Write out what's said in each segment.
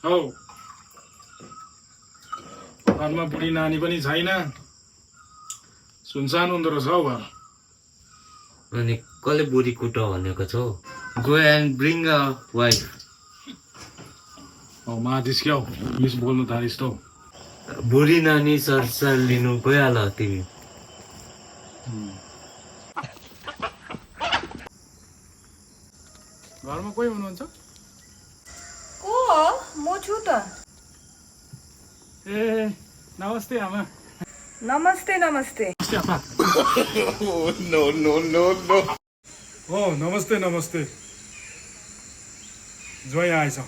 हौ घरमा बुढी नानी पनि छैन, सुनसान हुँदो रहेछ हौ घर। अनि कसले बुढी कुट भनेको छौ? Go and bring a wife. हौ माथिस क्या हौ, इङ्ग्लिस बोल्नु थालिस् त हौ। बुढी नानी सरसर लिनु गइहाल तिमी। घरमा कोही हुनुहुन्छ? को हो? म छु त। ए नमस्ते आमा। नमस्ते नमस्ते। नमस्ते आमा। No no no no. हो नमस्ते नमस्ते। ज्वाइँ आएछ।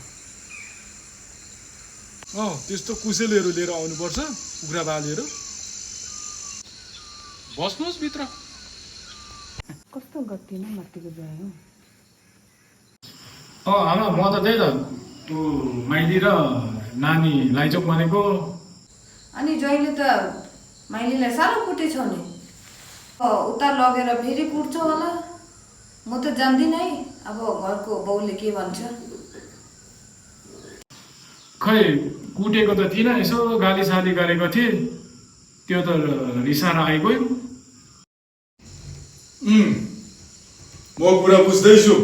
त्यस्तो कुसेलीहरू लिएर आउनुपर्छ, कुखुरा बालीहरू। बस्नुहोस् भित्र। कस्तो गतिमा माथिको जायो? आमा म त त्यही त माइली र नानी लाइचोक भनेको। अनि जहिले त माइलीलाई साह्रो कुटेछौ नि। उता लगेर फेरि कुट्छौ होला। म त जान्दिनँ है, अब घरको बाउले के भन्छ। खै कुटेको त थिइनँ, यसो गाली साली गरेको थिएँ, त्यो त रिसाएर आइगयो। म कुरा बुझ्दैछु।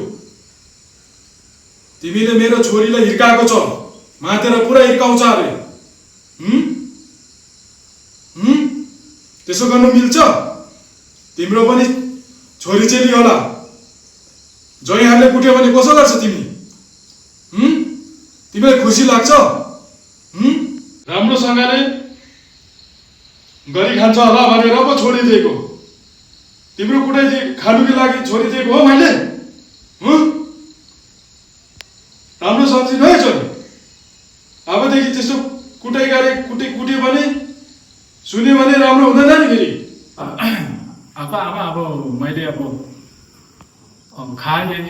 तिमीले मेरो छोरीलाई हिर्काएको छ, मातेर पुरा हिर्काउँछ अरे। त्यसो गर्नु मिल्छ? तिम्रो पनि छोरी चेली होला। ज्वाइँहरूले कुट्यो भने कसो गर्छ तिमी? तिमीलाई खुसी लाग्छ? राम्रोसँगले गरी खान्छ होला भनेर पो छोडिदिएको। तिम्रो कुटाइ खानुको लागि छोडिदिएको हो मैले? राम्रो सम्झिनु है छोरी। अबदेखि त्यस्तो कुटाइ गरे कुट्यो भने सुन्यो भने राम्रो हुँदैन नि फेरि। आमा अब मैले अब खाएँ,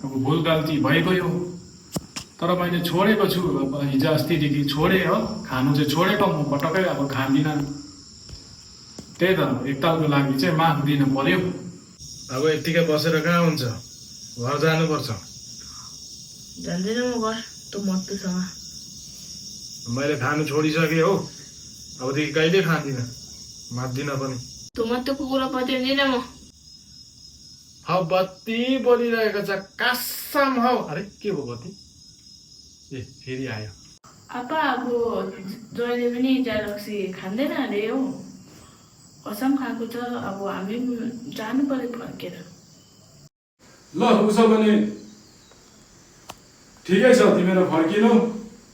अब भुल गल्ती भइगयो, तर मैले छोडेको छु। अब हिजो अस्तिदेखि छोडेँ हो, खानु चाहिँ छोडेको। म पटक्कै अब खाँदिनँ। त्यही त एकतालको लागि चाहिँ माफ दिनु पर्यो। अब यत्तिकै बसेर कहाँ हुन्छ, घर जानुपर्छ। जान्दिनँ म घर, त मत्तुसँग। मैले खानु छोडिसकेँ हो, अबदेखि कहिले खाँदिनँ, मात्दिनँ पनि। तँ मत्तुको कुरा पत्याउँदिनँ म। हौ बत्ती बोलिरहेको छ कसम हौ। अरे के भयो बत्ती? ए फेरि आयो। आपा अब जहिले पनि ज्यालक्सी खाँदैन अरे हो, कसम खाएको छ। अब हामी जानु पर्यो फर्केर। ल उसो भने ठिकै छ, तिमीहरू फर्किनु।